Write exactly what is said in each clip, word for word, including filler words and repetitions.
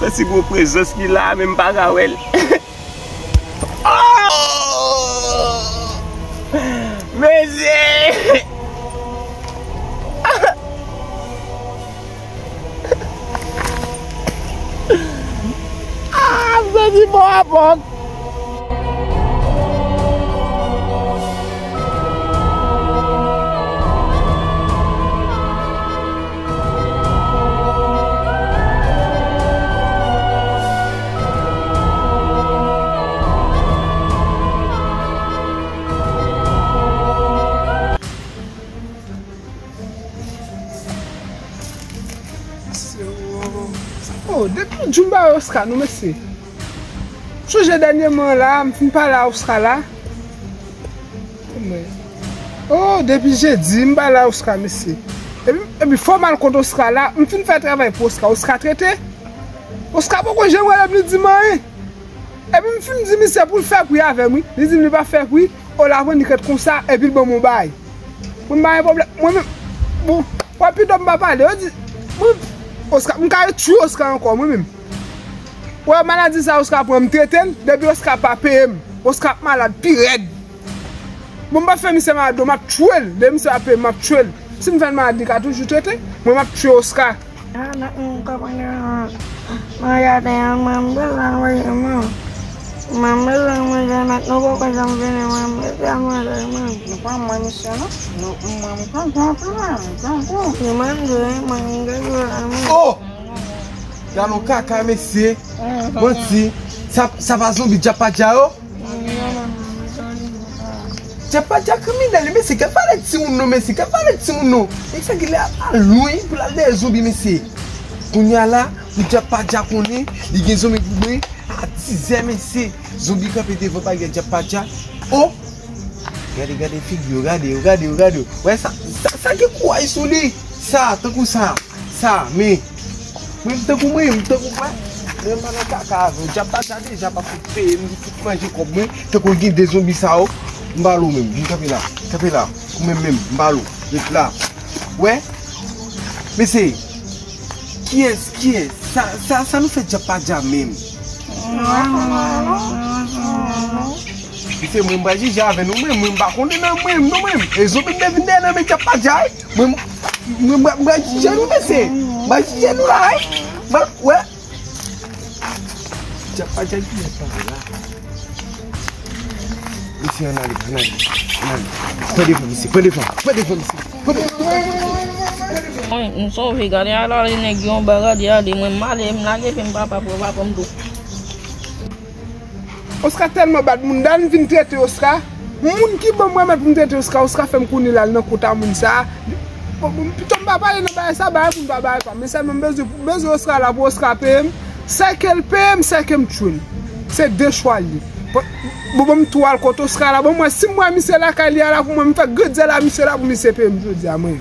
Santi gwo prezans li la, men m pa ka wè l. Oh! Mesye! Ah, m santi bò a pòt. Oh, depi yon jou m pa wè Oscar non, mesye. M sonje dènyèman la, m fin pale a Oscar la. Oh, depi jedi, m pale a Oscar, mesye. Epi, epi fò m al kot Oscar la, m fin fè travay pou Oscar. Oscar trete. Oscar poko janm rele m, li di m anyen. Epi m fin di misye pou l fè pri avè m, wi. Li di m li pa fè pri. O, l aprann li ret konsa, epi l ban m yon bagay. Mwen m pa gen pwoblèm. Mwen menm, bon, wè, pito m pa pale. Yo di, mwen, Oscar, m ka tchwe Oscar ankò, mwen menm. Wè, maladi sa Oscar pran, m trete l, depi Oscar pa peye m, Oscar ap malad pi rèd. Bon, m pa fè misye malad, non, m ap tchwe l. Depi misye pa peye m, m ap tchwe l. Si m fè l malad, li ka toujou trete. Mwen, m ap tchwe Oscar. Ah, nèg, m konprann, mwen gade an, mwen, m bezwen manje, mwen. Mwen, m bezwen manje, nèg, nou poko janm vini, mwen, m bezwen manje, mwen. Nou pa mwen, misye, non? Nou, mwen, m konprann, mwen, m konprann. Li manje, mwen, m bezwen manje. Oh! Gade yon kaka, mesye. Manti. Sa, sa pa zonbi djab pa dja yo? Djab pa dja kriminèl, mesye, kè pale timoun non, mesye, kè pale timoun non. Nèg sa genlè al lwen pou l al dèyè zonbi, mesye. Kounye a la, pou djab pa dja konnen, li gen zonbi pou mwen, a dizè, mesye. Zonbi kanpe devan baryè djab pa dja. Oh! Gade, gade figi yo, gade yo, gade yo, gade yo. Wè sa, sa, sa gen kouraj sou li. Sa, tankou sa. Sa, men. Mwen, m tankou mwen, m tankou mwen. Mwen pa nan kaka avè w. Djab pa dja deja pa fout peye m, li fout manje kòb mwen. Tankou gen de zonbi sa yo. M ba l ou menm, vin kanpe la. Kanpe la. Ou menm menm, m ba l ou. Ret la. Wè? Mesye, kiyès, kiyès? Sa, sa, sa nou fè djab pa dja menm? Misye, mwen, m pa jije avè nou, mwen, mwen, m pa konnen nan mwen, non, mwen. E zonbi m te vin dèyè nan men djab pa dja, wi. Mwen, mwen, m pa, m pa jije nou, mesye. M pa jije nou la, wi. Mwen, wè. Djab pa dja ki nèg pale la. Mesye, ann ale, ann ale, ann ale. Pran devan, mesye, pran devan, pran devan, mesye. Mwen, m sove, gade ala nèg yo anba, gade, gade, mwen m ale, m lage pye m papa pou yo pa pran m tou. Oscar tèlman bad moun, dan vin trete Oscar. Moun ki ban m remèd pou m trete Oscar, Oscar fè m konnen l al nan kont a moun sa. Bon, bon, pito m pa pale nan bagay sa, bagay moun pa bagay pa. Men sèlman m bezwen, bezwen Oscar la pou Oscar peye m. Sè ke l peye m, sè ke m tchwe l. Se de chwa l ye. Bon, bon, m tou al kot Oscar la. Bon, mwen, si m wè misye lakay li a la pou mwen, m fè grenn zèl a misye la pou misye peye m jodi a, mwen.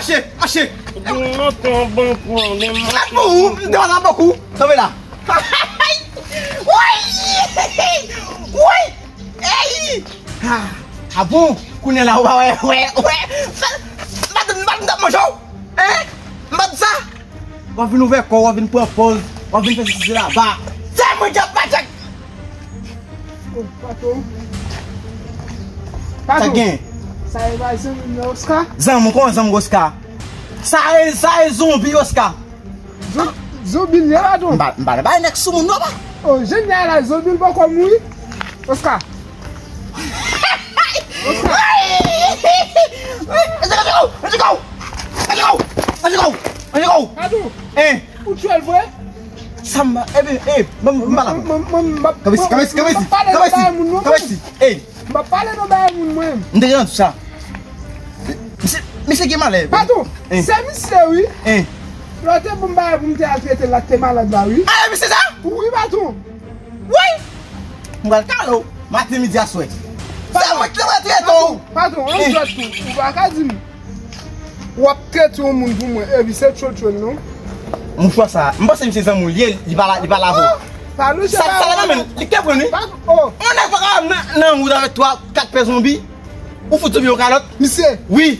Ache! Ache! Di mwen te yon bon pwoblèm. Ak pou ou, m te wè nan bòk ou. Kanpe la. Woy! Woy! Ey! Ah, ah bon? Kounye a la, w a wè, wè, wè. M pa t, m pa t, m t ap manje w. Hein? M pa t di sa? W ap vin ouvè kò w, w ap vin pran pòz, w ap vin fè sesi sela. Ba, se mwen k ap pase. Oh, patwon. Sa gen? Sa e bay zanmi m nan Oscar? Zanmi w, kòman zanmi w Oscar? Sa e, sa e zonbi Oscar. Zo-, zonbi l ye, patwon. M pa, m pa nan bay nèg sou moun non, pa. Oh, jèn la, zonbi l poko mouri. Oscar. Oscar. Patwon. Hein? Ou tchwe l vre? Sa m, epi, e, ban m, ban m pale avè w. Kanpe isi, kanpe isi, kanpe isi, kanpe isi, kanpe isi. E. M pa pale nan bagay moun mwen. M te tande sa. Misye, misye gen malè. Patwon, se misye wi. Lè w te ban m bagay pou m te al trete l la, te malad la wi. A, e misye sa? Wi, patwon. Wi. M pral kale w maten, midi, aswè. Se mwen ki te pral trete w. Patwon, yon djòt tou. Ou pa ka di m. W ap trete yon moun pou mwen, epi se tchotchon non. Mouchwa sa, m panse misye zanmi w li ye, li pa la, li pa lave w. Sa, sa la nan men, li te pran li. Oh. On nèg pa ka nan, nan wout avèk twa, kat pè zonbi. Ou fout zonbi yon kalòt. Misye. Wi.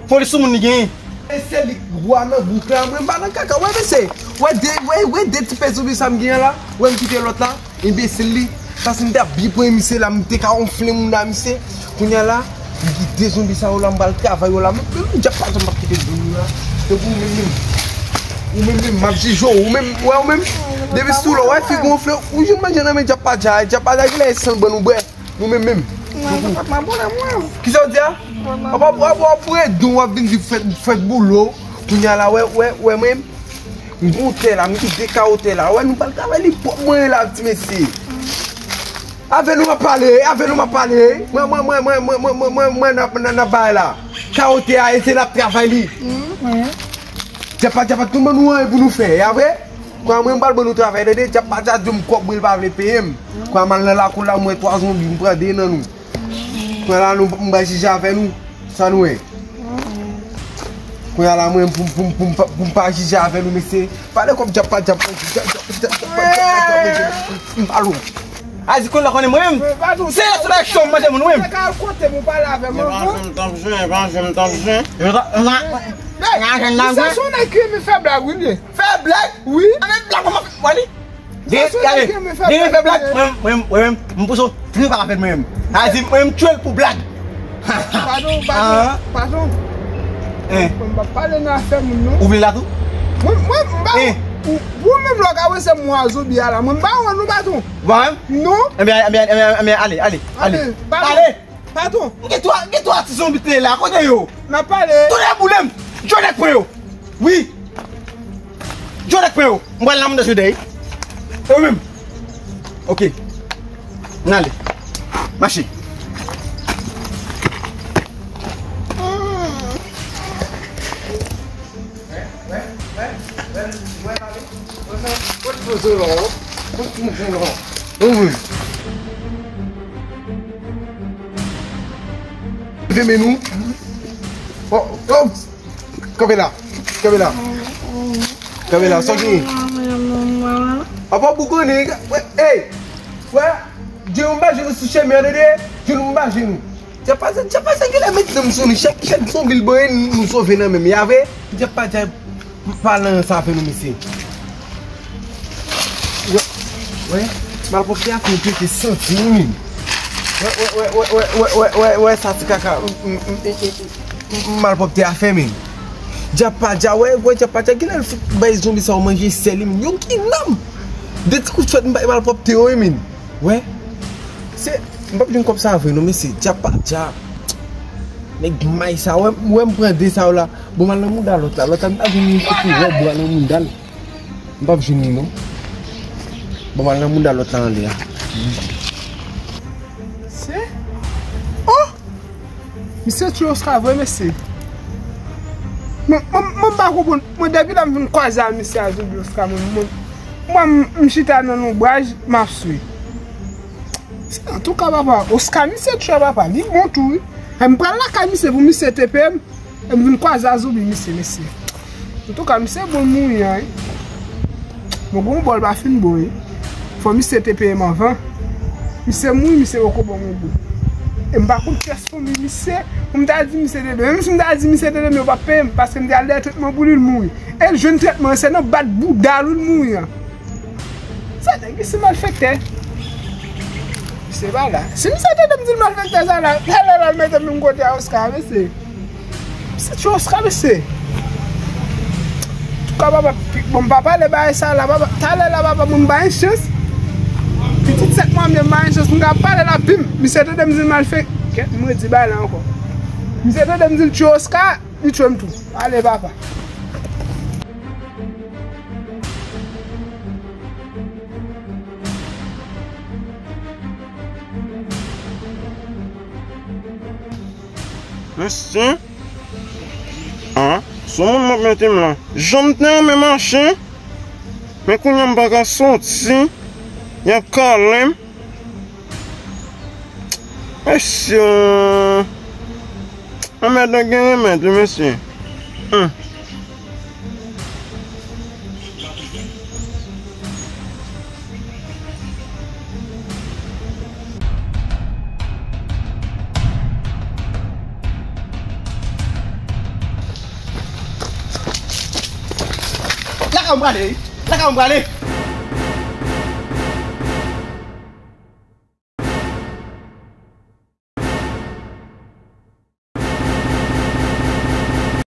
Foli sou moun li genyen. E se li gwa nan bouk la, mwen m pa nan kaka. Wè, mesye. Wè de, wè, wè de ti pè zonbi sa m genyen la. Wè m kite lòt la. Enbesil li. Paske m t ap byen pran misye la, m te ka wonfle moun la, misye. Kounye a la, m gen de zonbi sa yo la, m pral travay yo la. Menm, menm djab pa janm p ap kite zonbi yo la. Tankou ou menm menm. Ou menm menm, m ap jije w. Ou menm, wè, ou menm. Depi sou lò, wè, figi w wonfle, ou jwenn manje nan men djab pa dja, djab pa dja, genlè e san l ban nou bwè. Nou menm menm. Kisa w di a? W ap, w ap, w ap, w ap, w ap vin di fèt, fèt boulo. Kounye a la, wè, wè, wè, mwen, m gon tè la, m gen de kawo tè la. Wè, nou pral travay li pwòp mwen la, ti mesye. Avè nou m ap pale, avè nou m ap pale. Mwen, mwen, mwen, mwen, mwen, mwen, mwen, mwen, n ap, n ap, n ap bay la. Kawo tè a, e se n ap travay li. Djab pa, djab pa, tou ban nou anyen pou nou fè, a vre? Kwa mwen, m pral ban nou travay, tande? Djab pa dja di m kòb mwen, li pa vle peye m. Kwa m al nan lakou la, m wè twa zonbi, m pran de nan nou. Kounye a la, nou, m bay jije avè nou. Sa nou wè? Kounye a la, mwen, pou, pou, pou, pou, pou m pa jije avè nou, mesye. Pale kòb djab pa djab, djab, djab, m pale w. A di kounye la konnen mwen menm. Se lè sou la chòm manje moun, wi. Mwen ka al kote pou pale avè m, wi. Evanjil, m t ap jwenn, evanjil, m t ap jwenn. Misye se yon nèg ki renmen fè blag, wi, li. Fè blag? Wi. Ann fè blag, mwen fè, wè li. Gen, gade, gen fè blag, mwen, mwen, mwen, mwen, m pouse w, tri pa ka fèt mwen menm. Sa di, mwen, m tchwe l pou blag. Padon, padon, padon. Mwen pa pale nan afè moun, non. Ou vle la tou? Mwen, mwen, m pa, ou, ou menm lè w ka wè se mwen a zonbi a la, mwen, m pa wè nou, patwon. Ou pa wè m? Non. Ebyen, ebyen, ebyen, ebyen, ale, ale, ale. Ale. Patwon. M gen twa, gen twa ti zonbi te la, kote yo? N ap pale. Tounen boule m. Jodèk pran yo. Wi. Jodèk pran yo. M pral nan mouda Jodèk. E ou menm? Oke. N ale. Mache. Fèmen nou. Oh, oh. Kanpe la. Kanpe la. Kanpe la. Sa w genyen? Apa w bougonnen? Ey! Wè, jenou m ba jenou sou chemen an, tande? Jenou m ba jenou. Djab pa sa, djab pa sa genlè met nanm sou nou. Chak, chak zonbi l ban nou, nou sove nan men m. Ya vre? Djab pa djab pa lan sa avè nou, mesye. Wè, wè, malpwòpte a fin pete santi nou, menm. Wè, wè, wè, wè, wè, wè, sa ti kaka. M, m, m, m, m, m, malpwòpte a fè, menm. Djab pa djab, wè, wè, djab pa djab. Genlè l fout bay zonbi sa yo manje sèl, menm. Yo gen nanm. De ti kout fwèt m bay malpwòpte yo, wi, menm. Wè. Se, m p ap jwenn kòb sa vre non, mesye. Djab pa djab. Nèg may sa, wè, wè m pran de sa yo la. Bon, m al nan mouda lòt la. Lòt la, m pa jwenn li, se pou wè bwa nan mouda l. M p ap jwenn li non. Bon, m al nan mouda lòt la anlè a. Se? Oh! Misye tchwe Oscar vre, mesye. Mwen, mwen, mwen pa konprann. Mwen, depi lè m vin kwaze a misye a zonbi Oscar, mwen, mwen, mwen, m, m chita nan lonbraj, m ap swe. Antouka, papa, Oscar, misye tchwe, papa, li bon tou, wi. E m pral lakay misye pou misye tepe m. E m vin kwaze a zonbi misye, mesye. Antouka, misye bon mouri an, wi. Mwen gon bòl pa fin bon, wi. Fò misye te peye m anvan. Misye mouri, misye poko ban m yon goud. E m pa konn pyès fanmi misye, pou m ta di misye te de m. Menm si m ta di misye te de m, yo p ap peye m, paske m te al dèyè tretman pou li, l mouri. E l jwenn tretman an, se nan bat bouda l wi l mouri an. Sa nèg isi malfektè. Misye pa la. Si misye te de m di l malfektè sa la, talè l al mete m menm kote a Oscar, mesye. Misye tchwe Oscar, mesye. Antouka, papa, bon, m pa pale bagay sa la, papa. Talè la, papa, mwen m pa gen chans. Pitit sèt mwa, m pa gen chans, m ka pale la, bim. Misye tande m di l malfektè. Kèt, m redi bagay la ankò. Misye tande m di l tchwe Oscar, li tchwe m tou. Ale, papa. Mesye. Ah, se yon moun m ap mete m la. Jan m te renmen mache, men kounye a m pa ka soti. Y ap kale m. Mesye. Anmèdan gen remèd wi, mesye. Hum. Lakay ou m prale, wi. Lakay ou m prale.